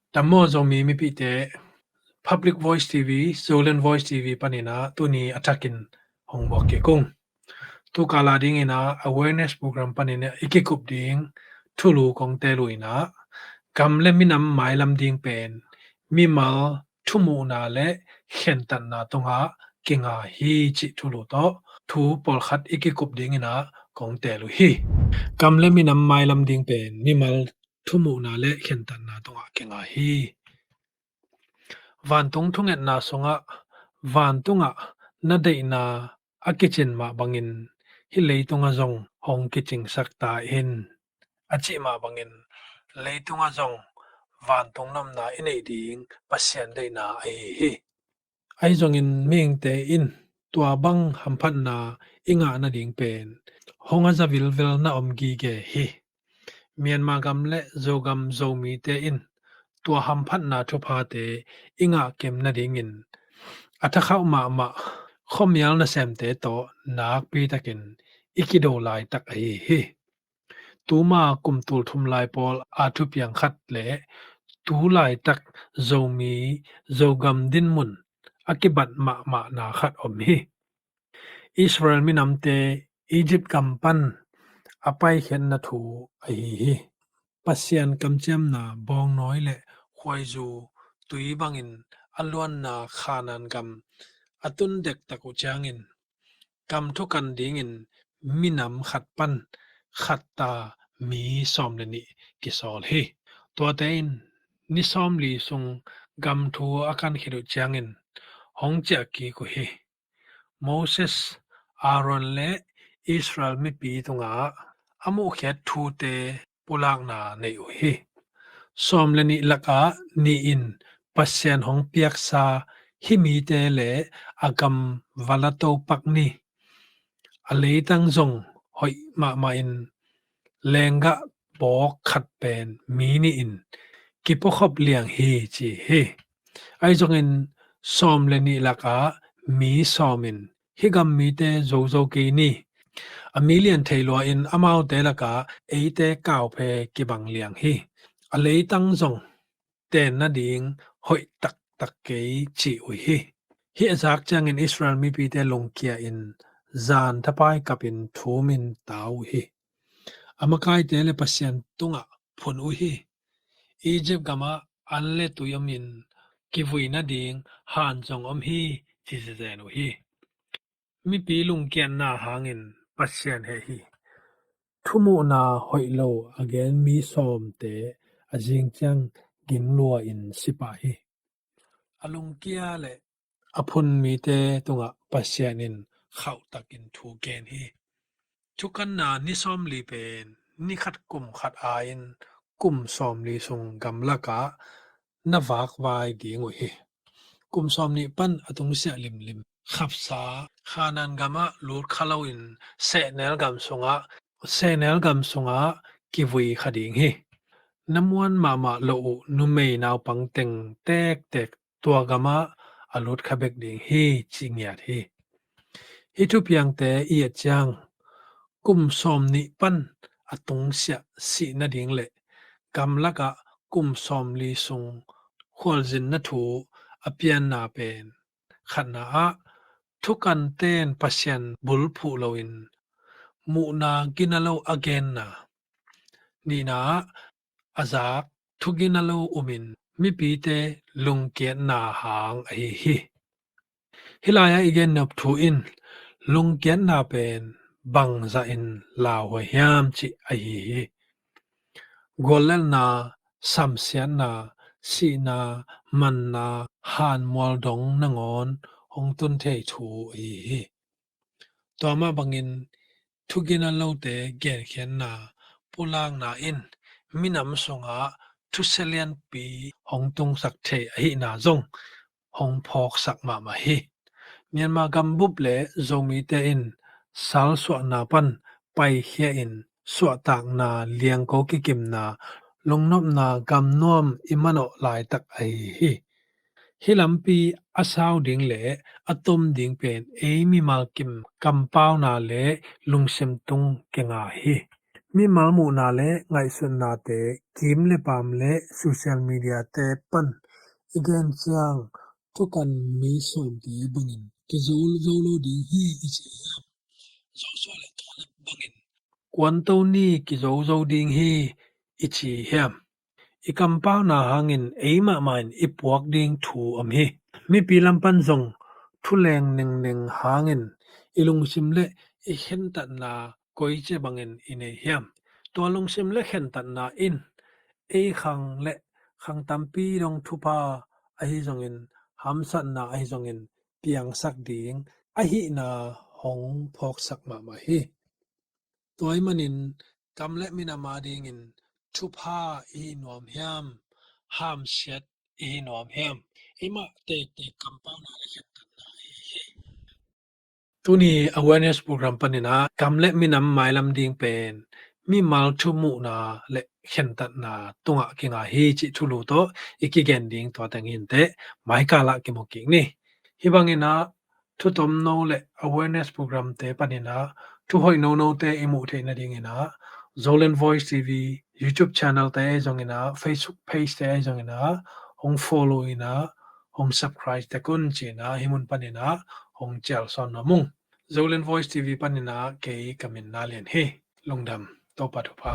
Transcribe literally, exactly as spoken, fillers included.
Tam maw Zomi mipihte, Public Voice T V, Zoland Voice T V panin ah tuni a thakin hong buak kik ung. Tu kal a dingin ah awareness program panin ah i kikup ding thulu kong teel uh in ah, gam le minam mailam ding pen mimal thumuhna le khentatna tungah kinga hi cih thulu tawh thu pawlkhat i kikup dingin ah kong teel uh hi. Gam le minam mailam ding pen mimal thumuhna le khentatna tungah kinga hi. Vantung thungetna sungah, vantungah na deihna a kicin mah bangin hih leitungah zong hong kicingsak ta in, a cih mah bangin leitungah zong vantung nopna i neih ding Pasian deihna ahi hi. Ahi zongin mihingte in tua bang hamphatna i ngah nading pen hong a za vilvel na om gige hi. Myanmar gam le Zogam Zomite in tua hamphatna thuphate i ngah kim nadingin a thakhauh mahmah khuamial nasemte tawh nakpi takin i kido laitak ahi hi. Tuma kum tul thum lai pawl a thupiang khat le tu laitak Zomi Zogam dinmun a kibat mahmahna khat om hi. Israel minamte Egypt gam pan a paikhiatna thu ahi hi. Pasian kamciamna bawngnawi le khuaizu tui bangin a luanna Khanaan gam a tun dektak uh ciangin, gam thukan dingin minam khat pan khatta mi sawm le nih kisawl hi. Tuate in ni sawmli sung gam thu a kan khit uh ciangin hong ciah kik uh hi. Moses, Aaron le Israel mipi tungah a muhkhiat thute pulakna nei uh hi. Sawm le nih lakah nih in Pasian hong piaksa hih mite le a gam va la topak ni. A leitang zong hoih mahmahin lenggah pawk khat pen mi nih in kipuakhop liang hi ci hi. Ahi zongin sawm le nih lakah mi sawm in hih gam mite zozo kei ni. A mi lian thei lua in amaute lakah eite kauphe kibang liang hi. A leitang zong ten nading hoih taktak kei ci uh hi. Hih a zak ciangin Israel mipite lungkia in zan thapai kapin thumin ta uh hi. A makaite le Pasian tungah phun uh hi. Egypt gamah an le tui omin kivui nading han zong om hi ci zezen uh hi. Mipi lungkiatna hangin Pasian heh hi. Thumuhna hoih lo a gen mi sawmte a zing ciang ging lua in si pah hi. A lungkia le a phun mite tungah Pasian in khauhtakin thu gen hi. Thukanna ni sawmli pen ni khat kum khat ai-in kum sawmli sung gamlakah na vakvai ding uh hi. Kum sawmnih pan a tungsiah limlim khapsa Khanaan gamah lut kha loin sehnel gam sungah, sehnel gam sungah kivui kha ding hi. Na muan mahmah loh uh numei naupang teng tektek tua gamah a lut kha bek ding hi ci ngiat hi. Hih thupiangte i et ciang kum sawmnih pan a tungsiah sih nading le gamlakah kum sawmli sung khualzinna thu a pianna pen khatna ah thukanten Pasian bulphuh loin muhna gina lo a genna, nihna ah a zak thugina lo umin mipite lungkiatna hang ahi hi. Hih lai-ah i gennop thu in lungkiatna pen bangzah in lauhuai hiam cih ahi hi. Guallelhna, samsiatna, sihna, manna, hanmual dong nangawn hong tun thei thu ahi hi. Tua mah bangin thugina lote genkhiatna pulakna in minam sungah thusia lianpi hong tungsak thei ahihna zong hong phawksak mahmah hi. Myanmar gambup le Zomite in salsuahna pan paikhia in suahtakna liangko kikimna lungnopna gamnuam i manawh laitak ahi hi. Hih lampi a sau ding le a tom ding pen ei mimal kim kampauna le lungsim tung kinga hi. Mimal muhna le ngaihsutnate kim le paam le social media te pan i gen ciang thukan mi sawmte bangin kizo zo lo ding hi i ci hiam? Joshua le Caleb bangin kuanto ni kizo zo ding hi i ci hiam? I kampauna hangin eimahmah in i puak ding thu om hi. Mipi lam pan zong thu leng nengneng hangin i lungsim le i khentatna koici bangin i nei hiam? Tua lungsim le khentatna in ei khang le khang tampi dong thupha ahi zongin, hamsatna ahi zongin piangsak ding ahihna hong phawksak mahmah hi. Tua ahih manin kam le minam adingin thupha i hi nuam hiam, hamsiat i hi nuam hiam? Eimah tektek kampauna le khentatna i hi hi. Tuni awareness program panin ah kam le minam mailam ding pen mimal thumuhna le khentatna tungah kinga hi cih thulu tawh i kigen ding tua teng hi inteh, maikal ah kimu kik ni. Hih bangin ah thu tomno le awareness program te panin ah thu hoih nonote i muh theih nadingin ah Zoland Voice T V YouTube channel te ahi zongin ah Facebook page te ahi zongin ah hong follow in ah hong subscribe tek un ci-in ah hih mun panin ah hong cial sawn nuam ung. Zoland Voice T V panin ah kei ka min Na Lian hi. Lungdam, Topa thupha.